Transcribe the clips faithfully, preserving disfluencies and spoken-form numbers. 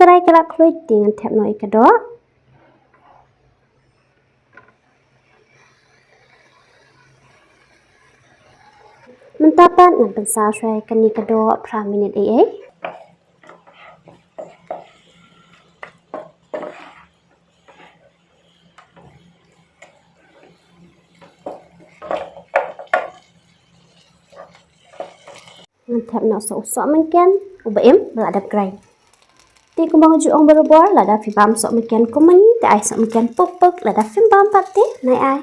Trai ka la khluit, te ngan thep noh ïa ka doh. Mynta pat ngan pynsaw shuwa ïa kane ka doh phra minit ei ei. Ngan thep noh sa u sohmynken uba im ba la dep grind. Te kumba nga ju ong barabor, lada phi bam sohmynken kumne te ai sohmynken puk puk, lada phim bam pat te nai ai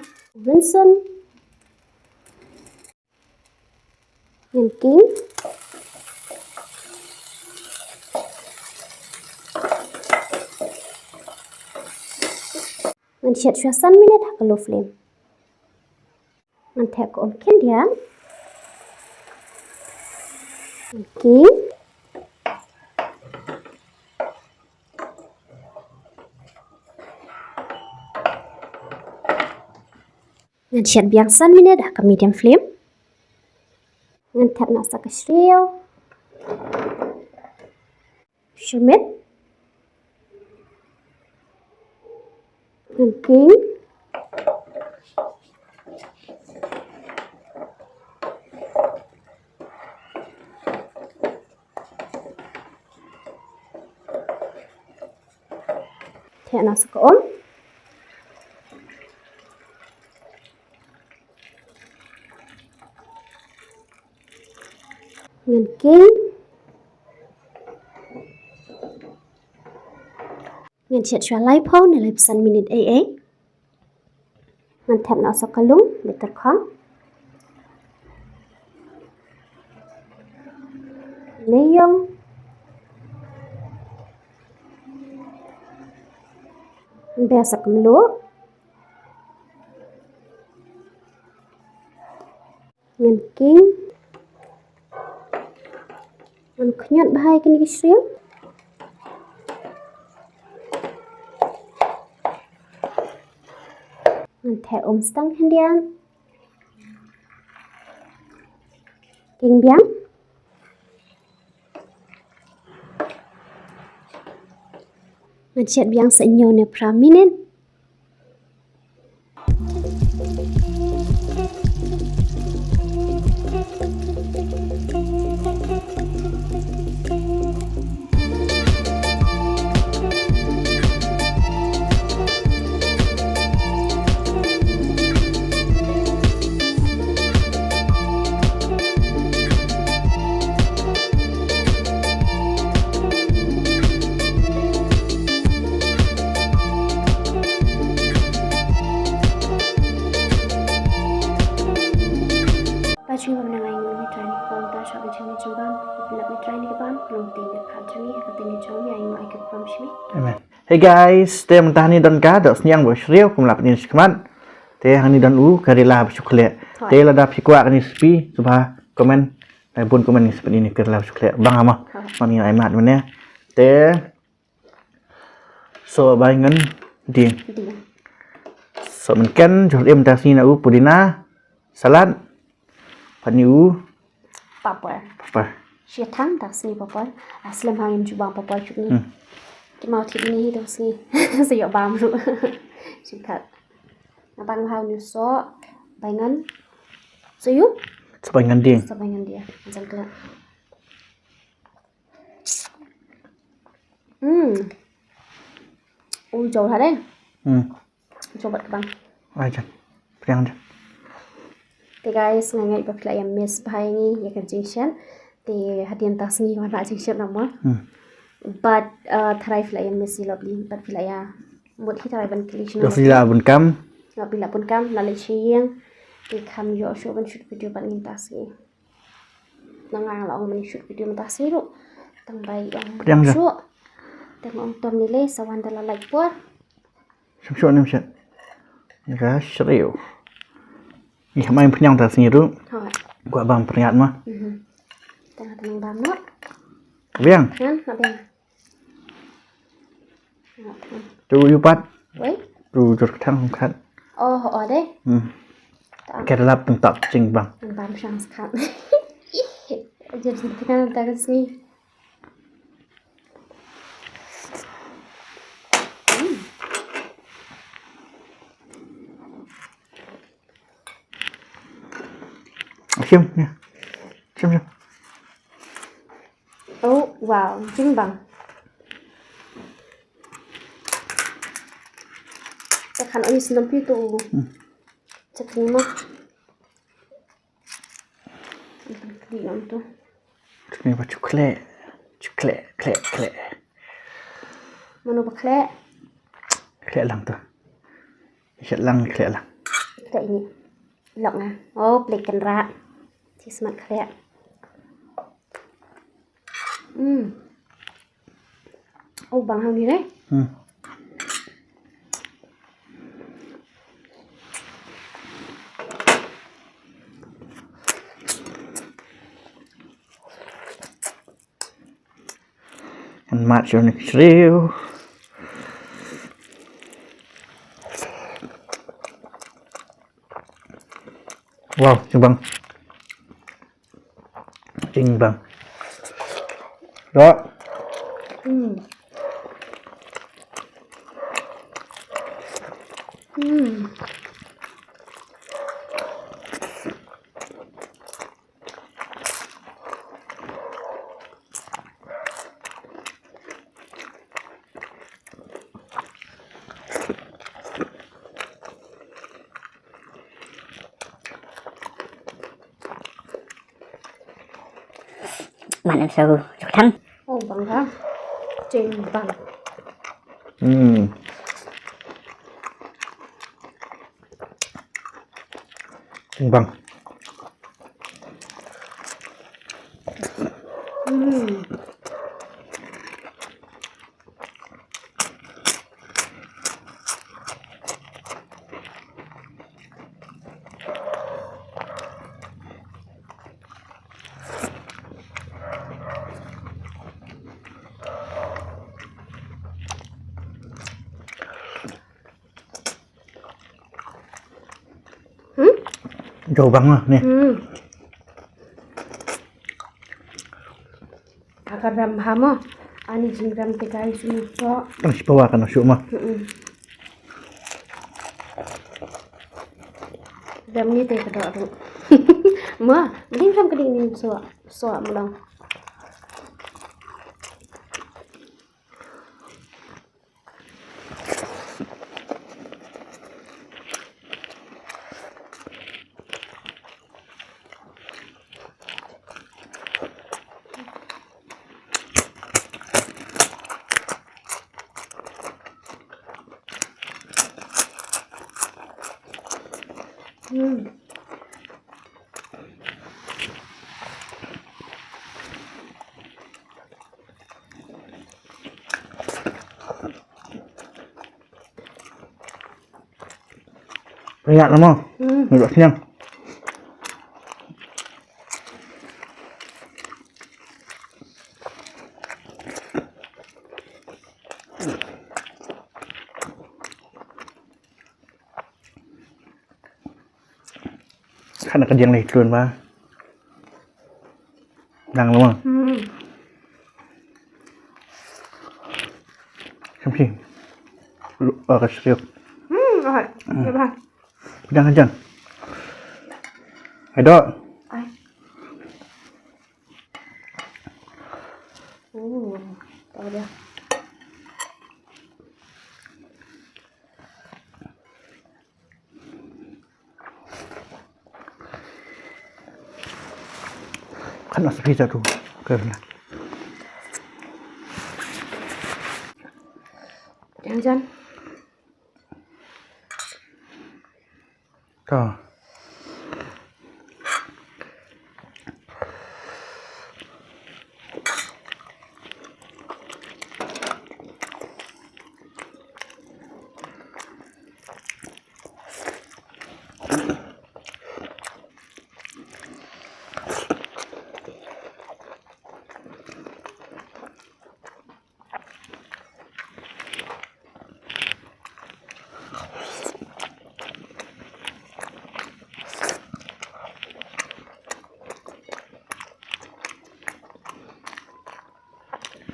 rynsun. Ngan king. Ngan shet shuwa san minit ha ka low flame. Ngan thep ka um khyndiat. Ngan king. Ngan shet biang san minit ha ka medium flame. Ngan thep noh sa ka shriew. Shimet. Ngan king. Thep noh sa ka um. Ngan king. Ngan shet shuwa laiphew ne laiphew san minit ei ei. Ngan thep noh sa ka lung bad tyrkhong. Lei ïong. Ngan beh sa ka mluh. Ngan king. Ngan khñiot bha ïa kine ki shriew. Ngan thep um stang khyndiat. King biang. Ngan shet biang sa hynñiew ne phra minit. Ba jingim ba nang ai nguh ïa U Trai na ka bynta shah ka jingim jingbam, ïa ka lap U Trai na ka bam, ka long ka tynrai ka jong ngi, ha ka tynrai jong ngi ai nguh ai ka bam shimi. Amen. Hey guys, te mynta hangne don ka dohsniang ba shriew kum la pyni shakhmat. Te hangne don u karela ba shu khleh. Te lada phi kwah kane recipe, sngewbha comment. Ai bun comment ngi sa pyni ïa u karela ba shu khleh. Bang ha mo. Bang ngi ai mad mynne. Te sohbaingan dieng. Dieng. Sohmynken, jur im ta sngi na u pudina, salad. Pat ni u papar. Papar. Shi thang ta sngi papar. A slem hang im ju bam papar ju ni. Hmm. Ki mau thit ni hi ta sngi. Sa ïoh bam ruh. Shi khat. Nga bam ha u ni sohbaingan. Soh ïu? Sohbaingan dieng. Sohbaingan dieng. Jang khleh. Hmm. U jaw ha dei. Hmm. Jaw bad kbang. Ai jan. Priang jan. Te guys, nga ngeit ba phi la ïa miss bha ïa ngi ïa ka jingshet. Te hadien ta sngi wan la jingshet na mo. Hmm. But uh, tharai phi la ïa miss ïa lovely, but phi la ïa mut hi tharai ban kylli shuh. Phi la bun kam. Phi la bun kam, la leit sha ïing. Te kham ïoh shuh ban shoot video bad ngi ta sngi. Nang nga la ong mani shoot video mynta sngi ruh. Tang bai ong. Pdiang ja. Shuh. Tang ong tom ni le sa wan da la like por. Shim shuh nim shet. Ga shriew. Ih mai pdiang ta sngi ruh. Ha. Gua bang pdiang ma. Mhm. Tang tang bang no. Biang. Ngan na biang. Tu yu pat. Wei? Tu jur kthang kum khat. Oh, oh deh. Hmm. Ka lap teng tak jing bang. Bam shang skhat. Jur kthang ta ka sngi. Shim, ya. Shim, shim. Oh, wow, jingbang. Te khan ong snem pi tu. Hmm. Chutney mo. Kli ong tu. Chutney ba chukle. Chukle, kle, kle. Mano ba kle? Kle lang tu. Kle lang, kle lang. Kle ini. Lok nga. Oh, plate kynrah. Chismat kle. Hmm. Oh, bang hang ni re. Hmm. And match on the trio. Wow, jingbang. Jingbang. Dok. Hmm. Hmm. Man em sau chok thang. Oh, bang ha. Jingbang. Hmm. Jingbang. Hmm. Hmm? Jauh bang lah ni. Hmm. Agar ram ha mo. Ani jingram te kai sum so. Kan si pawa kan su mo. Hmm. Ram ni te ka dok tu. Ma, jingram ka ding ni so so mo dong. Hmm. Yak nama? Hmm. Nggak kenyang. Kan ka jeng lei tlun ba. Dang lama. Hmm. Samsi. Lu, ah, ka sriu. Hmm, ah, hmm. Jangan, jangan. Ayo. Ai. Uh, tahu dia. Kan masih bisa tuh karena. Jangan, jangan. Ka.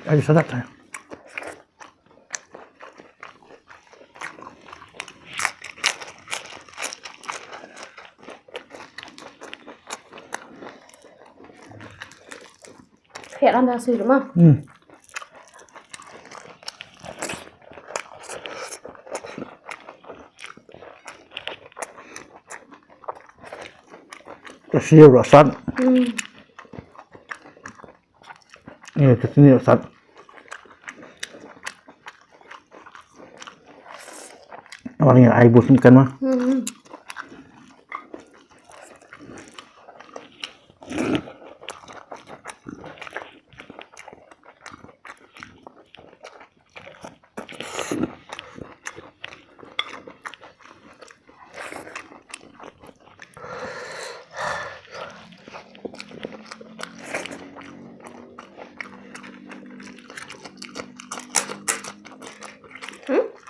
Ayo, sadat, ayo. Ka kan da sui ma. Hmm. Ka sui rasat. Hmm. Ïa, ka sui rasat. Wan ïa ai bus kan ma. Hmm. Hmm?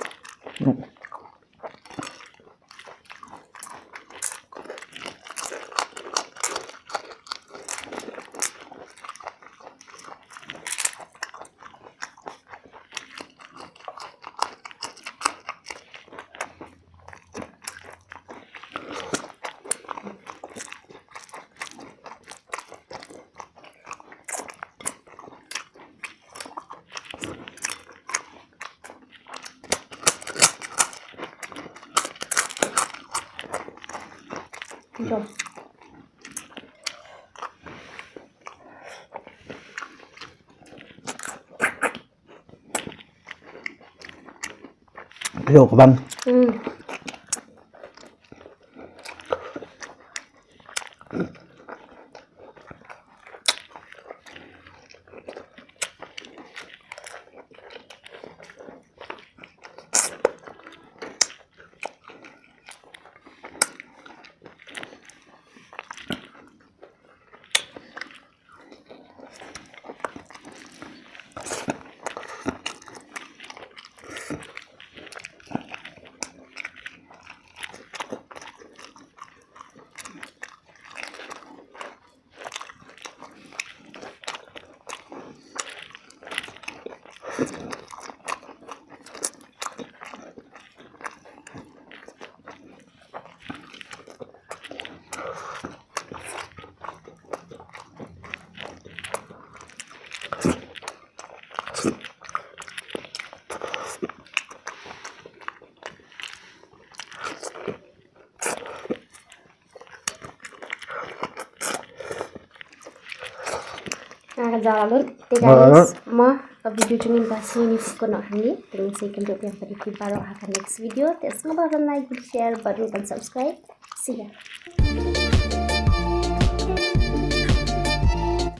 Yo, kaban. Hmm. Nga ka jala lut, te guys, ma ka video jong ngi ba sngewbha kut noh hangne, te ngin sa ïakynduh biang bad ïa phi baroh ha ka next video, te sngewbha ban like, ban share, bad ruh ban subscribe. See ya.